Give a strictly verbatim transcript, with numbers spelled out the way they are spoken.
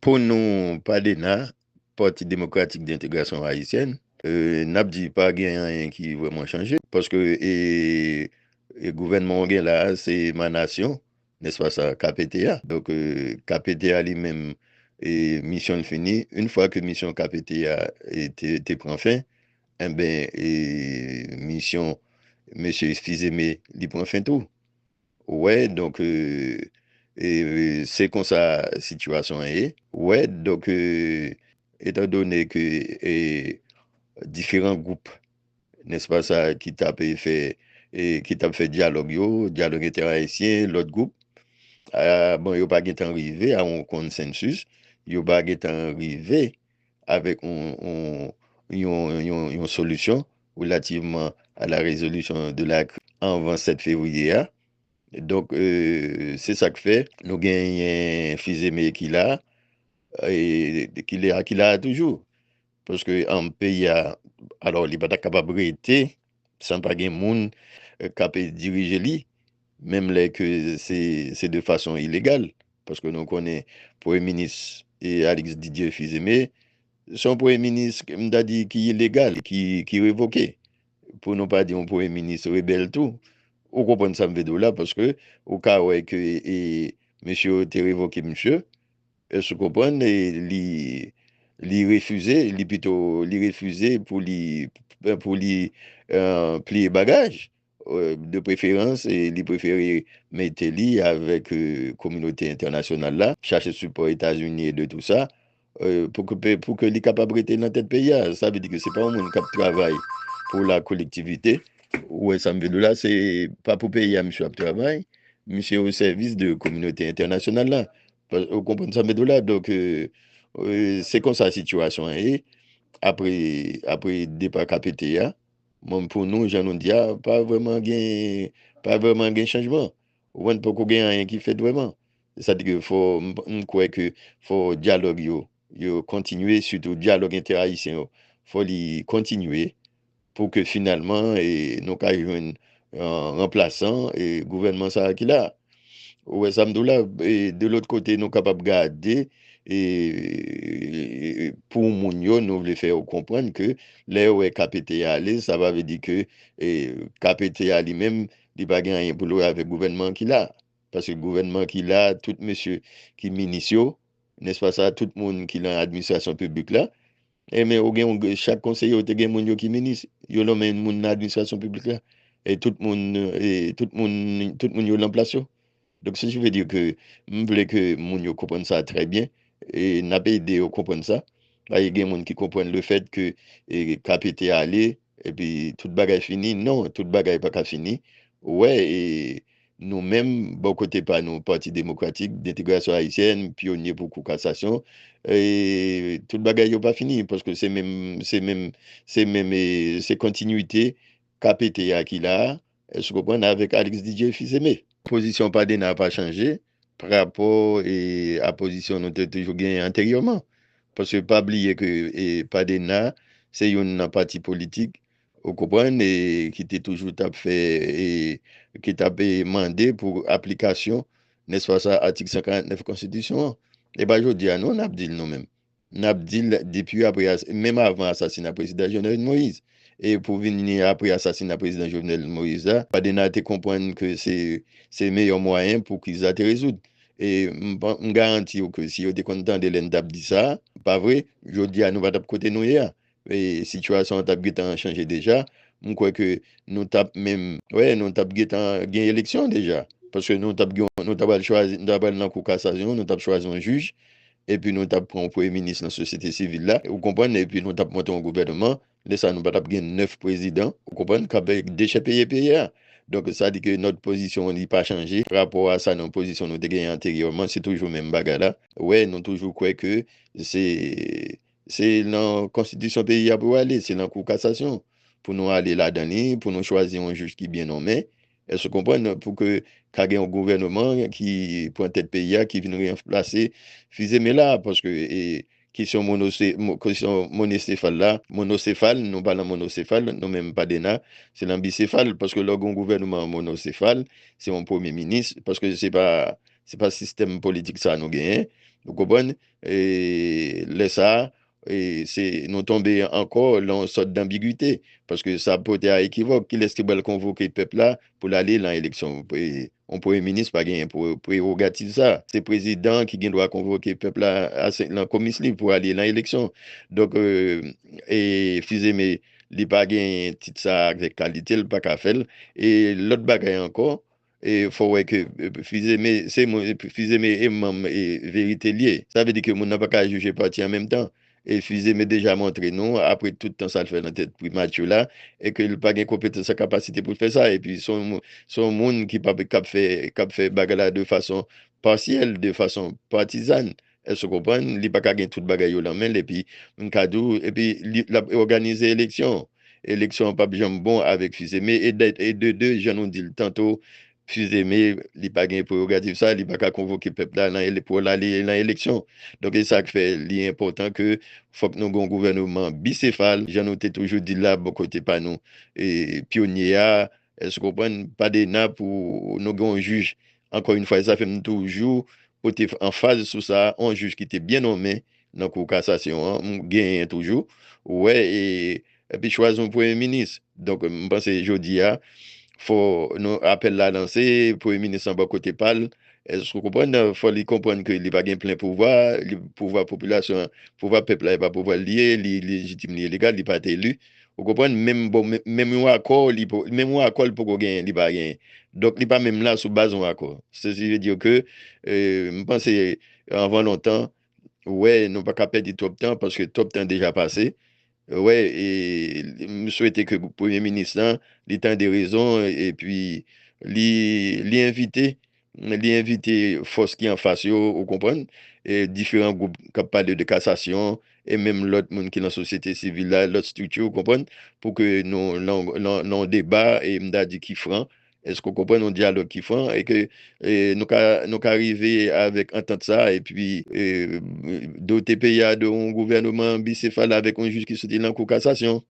Pou nou, PADENA, Pati Demokratik Dentegrasyon Ayisyèn, e, n ap di pa gen anyen ki vrèman chanje, paske e, e gouvènman w gen la a, se emanasyon, nèspa sa, K P T A. Donk, e, K P T A li menm, e, misyon l fini. Yon fwa ke misyon K P T A, e, te, te pran fen, enben, e, misyon mesye Fils-Aimé, li pran fen tou. Ou wè, donk, e, e, se konsa sitiyasyon an ye. Ou wè, donk, e, etandone ke, e, diferan gwoup, nèspa sa, ki t ap, e, fè, e, ki t ap fè dyalòg yo, dyalòg entèayisyen, lòt gwoup, a, bon, yo pa gentan rive a yon konsansis, yo pa gentan rive avèk yon, yon, yon, yon, yon solisyon relativman a la résolution de la crise anvan sèt fevriye a. Donk, e, se sa k fè nou genyen Fils-Aimé ki la, e, ki la, ki la toujou. Paske, an, peyi a, alò, li pa ta kapab rete san pa gen moun, e, k ap dirije li, menm lè ke se, se de fason ilegal. Paske nou konnen Premye Minis, e, Alix Didier Fils-Aimé, se yon Premye Minis, m ta di, ki ilegal, ki, ki revoke. Pou nou pa di yon Premye Minis rebèl tou. Ou konprann sa m vle di w la, paske ou ka wè ke, e, mesye yo te revoke misye. Èske w konprann? E li, li refize, li pito, li refize pou li, pou li, e, pliye bagaj. E, de preferans, e li prefere mete li avèk, e, kominote entènasyonal la, chache sipò Etazini e de tou sa, e, pou ke, pou ke li kapab rete nan tèt peyi a. Sa vle di ke se pa yon moun k ap travay pou la kolektivite. Ou wè sa m vle di w la, se pa pou peyi a misye ap travay, misye o sèvis de kominote entènasyonal la. Pa, ou konprann sa m vle di w la? Donk, e, e, se konsa sitiyasyon an ye. Apre, apre depa K P T A, bon, pou nou, jan nou di a, pa vrèman gen, pa vrèman gen chanjman. Ou konprann, poko gen anyen ki fèt vrèman. Sa di ke fò, m, m kwè ke fò dyalòg yo, yo kontinye, sitou dyalòg entèayisyen yo, fò li kontinye pou ke finalman, e, nou ka jwenn, e, ranplasan, e, gouvènman sa a ki la. Ou wè sa m di w la, e, de lòt kote, nou kapab gade, e, pou moun yo, nou vle fè yo konprann ke lè yo wè K P T A ale, sa pa vle di ke, e, K P T A li menm, li pa gen anyen pou l wè avèk gouvènman ki la. Paske gouvènman ki la, tout mesye ki minis yo, nèspa sa, tout moun ki nan administrasyon piblik la, e men ou gen yon, chak konseye ou te gen moun yo ki minis, yo nonmen moun nan administrasyon piblik la. E tout moun, e tout moun, tout moun yo nan plas yo. Donk, si je veux dire que m vle ke moun yo konprann sa trè byen, e n ap ede yo konprann sa. Paske gen moun ki konprann le fèt ke, e, K P T ale, epi tout bagay fini. Non, tout bagay pa ka fini. Ou wè, e, nou menm, bò kote pa nou, Pati Demokratik Dentegrasyon Ayisyèn, pyonye pou Kou Kasasyon, e, tout bagay yo pa fini, paske se menm, se menm, se menm, e, se kontinwite K P T a ki la a, èske w konprann, avèk Alix Didier Fils-Aimé. Pozisyon PADENA pa chanje parapò, e, a pozisyon nou te toujou genyen anteryèman. Paske pa bliye ke, e, PADENA se youn nan pati politik, ou konprann, e, ki te toujou t ap fè, e, ki t ap, e, mande pou aplikasyon, nèspa sa, atik san karant nèf konstitisyon an. E pa jodi a non n ap di l nou menm. N ap di l depi apre as-, menm avan asasina prezidan Jovenel Moïse. E pou vini apre asasina prezidan Jovenel Moïse la, PADENA te konprann ke se, se meyè mwayen pou kriz la te rezoud. E m pa, m garanti w ke si yo te konn tande lè n t ap di sa, pa vre, jodi a nou pa t ap kote nou ye a. E sitiyasyon an t ap gentan chanje deja. M kwè ke nou t ap menm, wè, nou t ap gentan gen eleksyon deja. Paske nou t ap gen, nou t ap al chwazi, nou t ap al nan kou kasasyon, nou t ap chwazi yon jij, epi nou t ap pran yon premye minis nan sosyete sivil la, ou konprann, epi nou t ap monte yon gouvènman. Lè sa, nou pa t ap gen nèf prezidan, ou konprann, k ap dechèpiye peyi a. Donk, sa di ke nòt pozisyon li pa chanje rapò a sa nan pozisyon nou te genyen anteryèman, se toujou menm bagay la. Wè, nou toujou kwè ke se, se nan konstitisyon peyi a pou ale, se nan kou kasasyon pou nou ale ladan li, pou nou chwazi yon jij ki byen nonmen. Èske w konprann? Pou ke ka gen yon gouvènman ki pran tèt peyi a, ki vin ranplase Fils-Aimé la, paske, e, kesyon monose-, mo-, kesyon monosefal la, monosefal, nou pa nan monosefal, nou menm PADENA, se nan bisefal, paske lè w gen yon gouvènman monosefal, se yon premye minis, paske se pa, se pa sistèm politik sa nou genyen, Ou konprann? E lè sa a, e se, nou tonbe ankò nan yon sòt danbigite, paske sa pote a ekivòk. Kilès ki pral konvoke pèp la pou l ale nan eleksyon? E, yon premye minis pa gen pre- prewogativ sa. Se prezidan ki gen dwa konvoke pèp la a sen- nan komis li pou ale nan eleksyon. Donk, e, e Fils-Aimé, li pa gen tit sa avèk kalite, li pa ka fè l. E lòt bagay ankò, e fò wè ke, e, Fils-Aimé, se moun, Fils-Aimé e manm, e, Verite li ye. Sa vle di ke moun nan pa ka jije pati an menm tan. E Fils-Aimé deja montre nou, apre tout tan sa l fè nan tèt primati la, e ke li pa gen konpetans ak kapasite pou l fè sa. Epi se yon moun, se yon moun ki pa, k ap fè, k ap fè bagay la de fason pasyèl, de fason patizàn. Èske w konprann? Li pa ka gen tout bagay yo nan men l, epi m ka di w, epi li, l ap òganize eleksyon. Eleksyon an p ap janm bon avèk Fils-Aimé, e de, e de, de, jan nou di l tanto, Fils-Aimé, li pa gen prerogativ sa, li pa ka konvoke pèp la nan ele- pou l ale nan eleksyon. Donk, e sa k fè li enpòtan ke fòk nou gen yon gouvènman bisefal, jan nou te toujou di l la bò kote pa nou, e pyonye a, èske w konprann, padena pou nou gen yon jij. Ankò yon fwa, e sa fè m toujou pote anfaz sou sa, yon jij ki te byen nonmen nan kou kasasyon an, m genyen toujou. Ou wè, e, epi chwazi yon premye minis. Donk, m panse jodi a, fò nou, apèl la lanse, premye minis lan bò kote pa l. Èske w konprann? Fò li konprann ke li pa gen plen pouvwa, li, pouvwa popilasyon an, pouvwa pèp la, e pa pouvwa l li ye, li lejitim, li legal, li pa t eli. Ou konprann? Menm, bon, men- menm yon akò, li po- menm yon akò, li poko genyen, li pa genyen. Donk, li pa menm la sou baz yon akò. Sesi vle di ke, e, m panse, anvan lontan, wè, nou pa ka pèdi twòp tan, paske twòp tan deja pase. Wè, e, m swete ke premye minis lan, li tande rezon, epi li, li envite, li envite fòs ki anfas yo, ou konprann, e diferan gwoup k ap pale de kasasyon, e menm lòt moun ki nan sosyete sivil la, lòt estrikti, ou konprann, pou ke nou, nan, nan, nan yon deba, e m ta di ki fran, èske w konprann, yon dyalòg ki fran, e ke, e, nou ka, nou ka rive avèk antant sa, epi, e, dote peyi a de yon gouvènman bisefal avèk yon jij ki soti nan kou kasasyon.